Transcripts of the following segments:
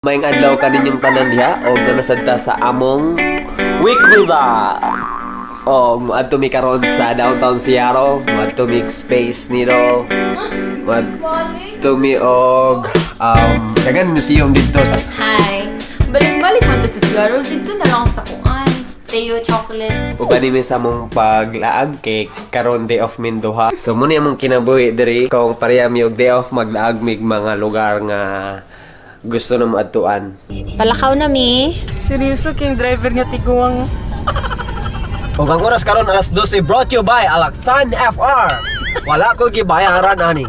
Maayong adlaw kaninyong tanan diha og nanasad ta sa among weekly vlog. Og moadto mi karon sa downtown Seattle, moadto mi Space Needle, moadto mi og dagan museum didto. Hi! Balik-balik man to sa Seattle. Dito na lang sa kuan. Teo chocolate. Uban mi sa among paglaag kay karon day off Mindoha. So muna among kinabuhi diri kung pareha mi og day off, maglaag mig mga lugar nga gusto na moadtuan. Palakaw na mi. Seryoso king driver nga tiguang. Ug ang oras karon alas 12, brought you by Alaxan FR. Wala ko gibayaran ani.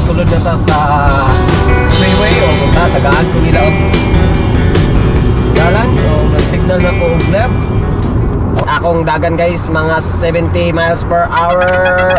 Sulod na ta sa freeway o kung ta, tagaan ko nila og dalan o nag-signal na ko og left. Akong dagan guys, mga 70 miles per hour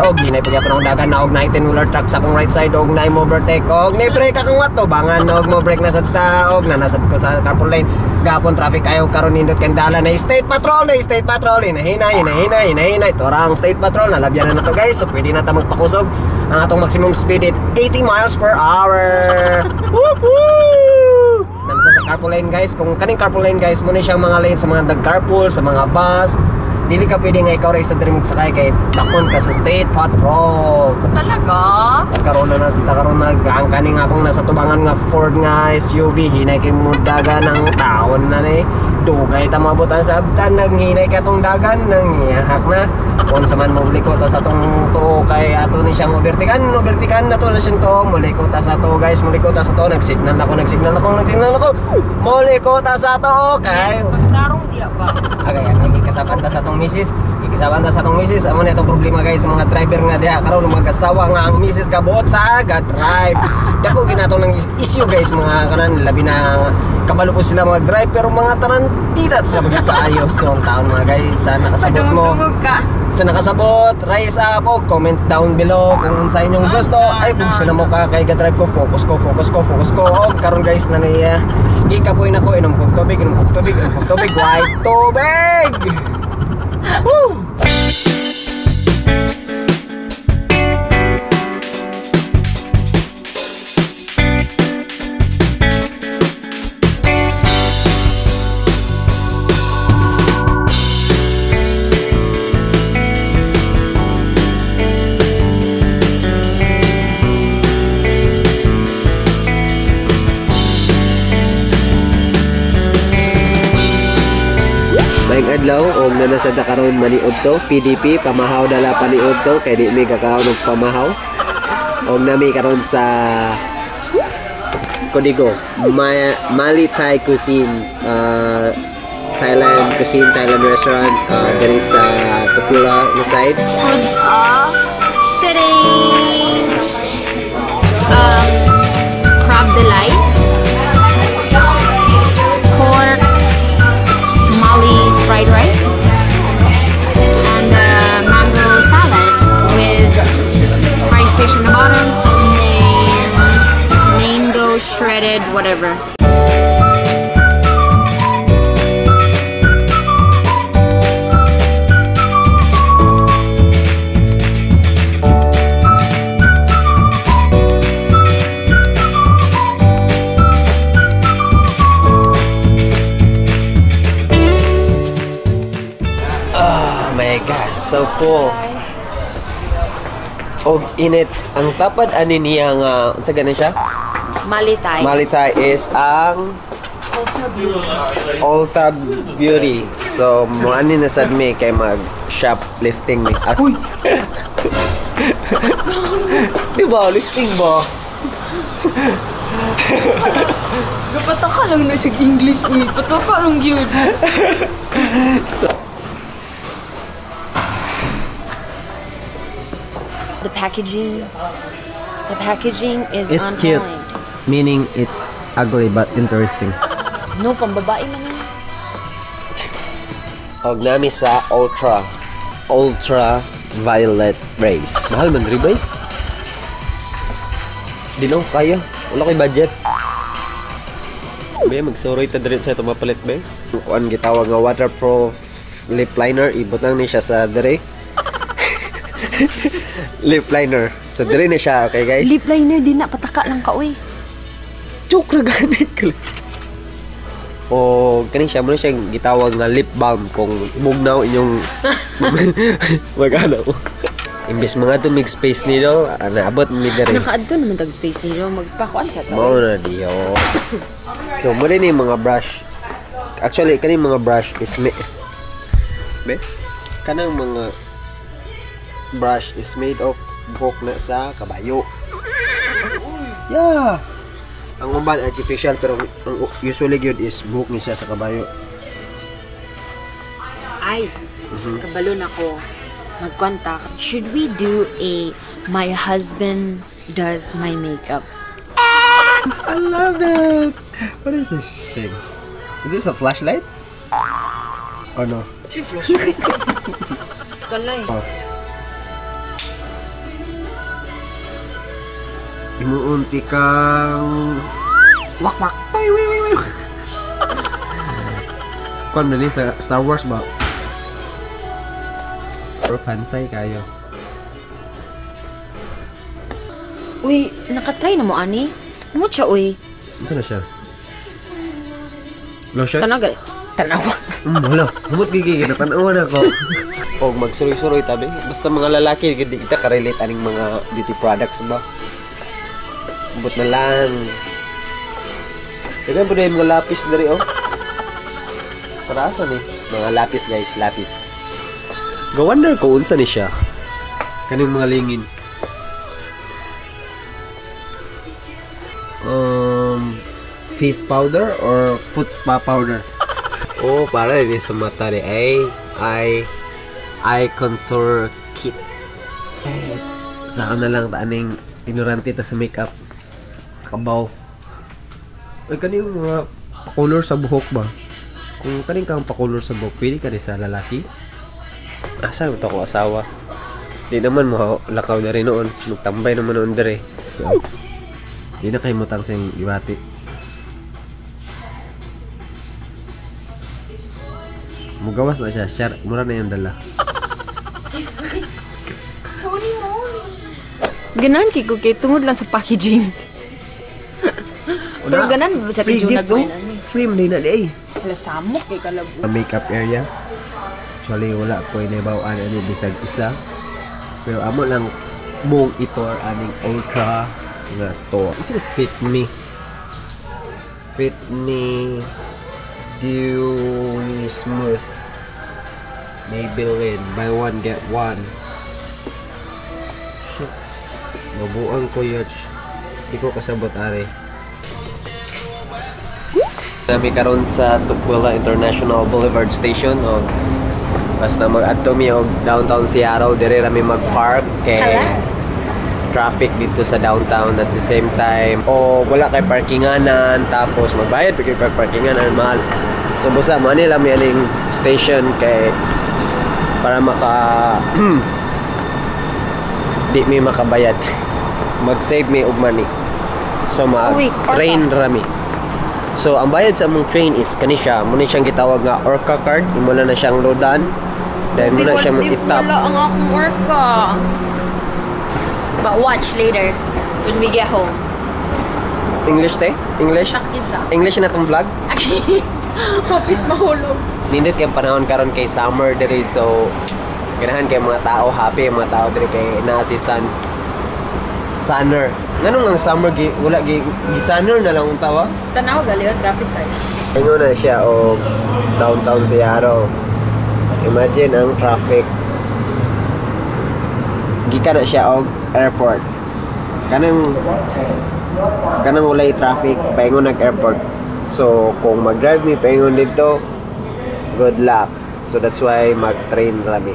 og hinay pagyapon akong dagan na og 19-wheeler truck sa akong right side og naay mo overtake og ni-brake akong ato bangan og mo brake na sad ta og nanasad ko sa carpool lane. Gapon traffic kayo karon, nindot kang dalan na state patrol, na state patrol, hinahinay, hinahinay, hinahinay. Tora ang state patrol, nalabyan na to guys, so pwede na ta magpakusog. Ang atong maximum speed is 80 miles per hour. Whoop woo! Nandito sa carpool lane guys. Kung kaning carpool lane guys, muna siyang mga lane sa mga nag-carpool, sa mga bus. Dili ka pwede nga ikaw ra isa diri magsakay kay dakon ka sa state patrol. Talaga? Karon na nasa karon na ang kaning akong nasa tubangan nga Ford nga SUV, hinay kay mo dagan ang taon na ni. Dugay ta moabot ang sabtan, naghinay ka tong dagan nang hihak na. Kung sa man moliko ta sa tong tuo kay ato ni siyang overtikan, overtikan na to na siyang tuo, moliko ta sa tuo guys, moliko ta sa tuo, nagsignal ako, nagsignal ako, nagsignal ako. Moliko ta sa tuo kay Pagtarong diya ba? Agay, agay, kasapan ta sa tong misis. Ikasapan ta sa tong misis. Amo na itong problema guys sa mga driver nga diha karon mga kasawa nga ang misis kabuot sa ga-drive. Dako ginatong ng issue guys, mga kanan labi na kabalo po sila mga drive pero mga tarantitat sa pagkaayo. So ang taon mga guys, sa nakasabot mo. Ka. Sa nakasabot, rise up o comment down below kung unsa inyong gusto. Ay kung sila mo ka kay ga-drive ko, focus ko, focus ko, focus ko. Og karon guys na niya gikapoy na ko, inom kog tubig, inom kog tubig, inom kog tubig, white tubig. Woo! Maayong adlaw og nanasad na karon maniud to PDP pamahaw dala paniud to kay di mi gakaon og pamahaw. Og nami karon sa Kodigo Mali Thai Cuisine, Thailand Cuisine, Thailand restaurant, diri sa Tukula side. Foods of today. Crab delight, pork mali fried rice, and mango salad with fried fish on the bottom, and then mango shredded whatever. So po og init ang tapad ani niya nga unsa gani siya? Mali Thai. Mali Thai is ang Ulta Beauty. So mo ani na sad mi kay mag shoplifting mi. Uy. Di ba lifting ba? Gapataka lang na siya English uy. Pataka lang gyud. The packaging. The packaging is It's on cute. point. Meaning it's ugly but interesting. No, pambabae man yun. Og nami sa Ultra Violet Rays. Mahal man rin ba eh? Di no, kaya. Wala ko'y budget. Be, magsuroy ta diri sa ito mapalit be. Kuan gitawag nga waterproof lip liner, ibutang ni siya sa dire. Lip liner. Sa dire ni siya, okay guys? Lip liner din na, pataka lang ka, uy. Joke ra gani ka. O kani siya mo na siyang gitawag nga lip balm kung bugnaw inyong magana mo. Imbes mga tumig Space Needle, naabot mi dire. Nakaadto naman tag Space Needle, magpakuan sa to. Mao na diyo. So mo rin yung mga brush. Actually kani mga brush is me be kanang mga brush is made of buhok na sa kabayo. Yeah. Ang uban artificial pero ang usually gyud is buhok ni siya sa kabayo. Ay, kabalo na ko. Magkontak. Should we do a my husband does my makeup? I love it. What is this thing? Is this a flashlight? Oh no. Kalay. Oh. Imuunti kang wak wak. Ay, wait, wait, wait. Kuan man ni sa Star Wars ba? Pero fansay kayo. Uy, nakatry na mo ani? Mucha uy. Ito na siya. Lotion? Tanaw Tanawa. Wala. Humot gigi natanawan ako. Og magsuroy-suroy tabi. Basta mga lalaki gid kita ka-relate aning mga beauty products ba. Ubot na lang. Dagan po na yung mga lapis diri oh. Para asa ni? Mga lapis guys, lapis. Go wonder ko unsa ni siya. Kaning mga lingin. Face powder or foot spa powder? Oh, para din sa mata ni ay eye contour kit. Sa na lang ta aning ignorante ta sa makeup. Kabaw. Ay kaning mga pakulor sa buhok ba? Kung kaning kang pakulor sa buhok, pwede ka rin sa lalaki. Asa mo to ko asawa? Di naman mo lakaw na rin noon. Magtambay naman noon dire. Di na kayo mutang sa ibati. Mugawas na siya. Share. Mura na yung dala. Excuse me. Tony Moly. Ganan kay ko kay tungod lang sa packaging. Pero ganan ba sa free pidyo gift, no? nagmay Free man din na di ay. Hala, samok kay kalabo. Makeup area. Actually, wala ko inibawaan ani bisag isa. Pero amo lang mong itor aning Ultra nga store. Is it Fit Me? Fit Me Dewy Smooth Maybelline. Buy one get one. Shucks. Mabuang ko yun. Di ko kasabot are. Nami karon sa Tukwila International Boulevard Station og basta mag-adto mi og downtown Seattle, dire ra mi mag-park kay traffic dito sa downtown at the same time. O wala kay parkinganan, tapos magbayad pa kay parkinganan, mahal. So basta mo ani lang mi aning station kay para maka di mi makabayad. Mag-save mi og money. So mag-train ra mi. So ang bayad sa among train is kani siya, mo ni siyang gitawag nga Orca card, imo na siyang loadan. Then mo na siya mo-itap. Wala ang akong Orca. But watch later when we get home. English te? English? Sakit ka. English na tong vlog? Hapit mahulog. Nindot kay panahon karon kay summer diri, so ganahan kay mga tao, happy ang mga tao diri kay naa si sun. Sunner. Nganong ang summer gi wala gi gisunner na lang unta wa? Tanaw gali traffic tayo. Ingon na siya og downtown Seattle. Imagine ang traffic. Gikan na siya og airport. Kanang walay traffic paingon nag airport. So kung mag-drive mi paingon dito, good luck. So that's why mag-train ra mi.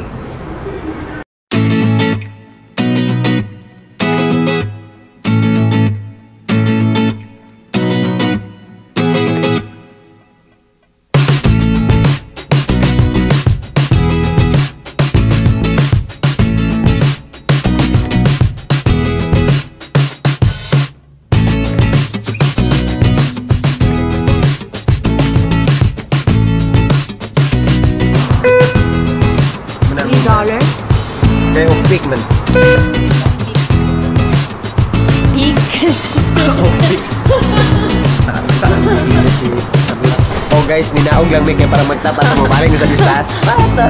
Peak. Oh, oh guys, ninaog lang mi kay para magtata sa mo paring sa disas. Tata.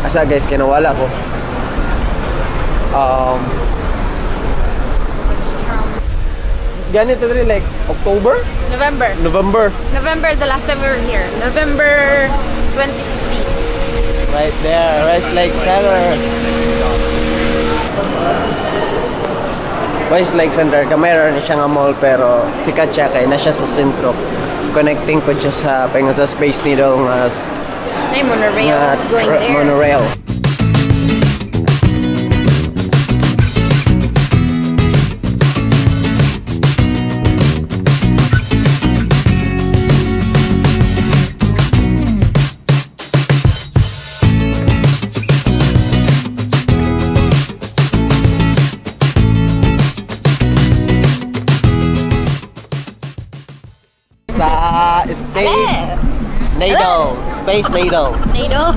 Asa guys, kinawala ko. Ganito rin like October? November. November. November, the last time we were here. November 2015. Right there, West Lake Center. West Lake Center, kamera ni siya nga mall pero sikat siya kay na siya sa sentro. Connecting po siya sa paingon sa Space Needle nga May monorail nga going there. Monorail. Sa Space Needle. Space Needle. Needle.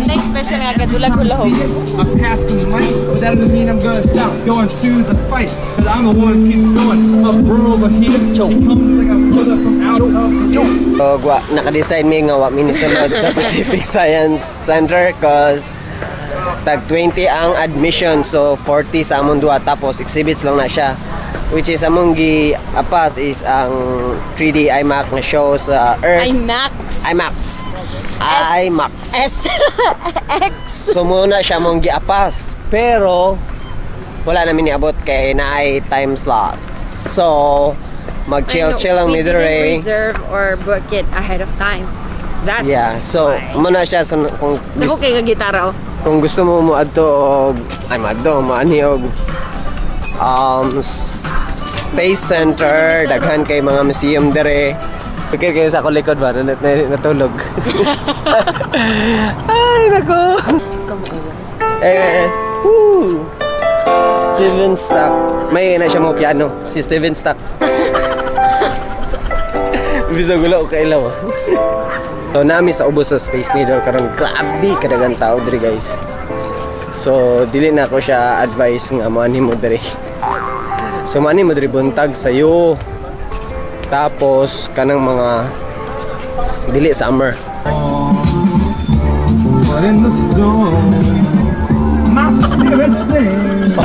Next special nga kadulag hulahog. I pass the mic, but that doesn't mean I'm gonna stop going to the fight. 'Cause I'm the one who keeps going. A girl over here, she comes like a brother from out of the air. So, gwa, naka-decide mi nga wa mi nisulod sa Pacific Science Center cause tag 20 ang admission, so 40 sa among duha, tapos exhibits lang na siya, which is among gi-apas is ang 3D IMAX nga show sa Earth. IMAX. IMAX. IMAX. S. X. So muna siya mong giapas, pero wala namin niabot kay naay time slot, so mag chill chill lang We mi didn't dire. Reserve or book it ahead of time. That's Yeah, so why. muna siya, so kung Dako kay nga gitara oh. kung gusto mo moadto og ay moadto moani og Space Center, daghan kay mga museum dire. Okay kayo sa akong likod ba natulog. Ay nako. Eh, woo. Steven Stock. May na siya mo piano, si Steven Stock. Bisag wala ko kailaw. So nami sa ubos sa Space Needle karon, grabe kadagan tao diri guys. So dili na ako siya advice nga moanhi mo diri. So moanhi mo diri buntag sayo. Tapos kanang mga dili summer. But in the storm, my spirit sings.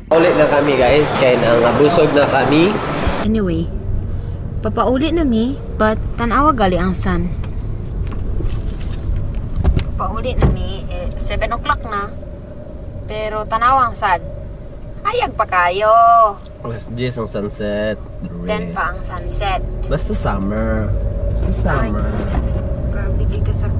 Ulit na kami guys kay nangabusog na kami. Anyway, papauli na mi, but tanawa gali ang sun. Pauli na mi, eh, 7 o'clock na. Pero tanawa ang sun. Ayag pa kayo. Alas 10 ang sunset. 10 pa ang sunset. Basta summer. Basta summer. Grabe kay kasakit.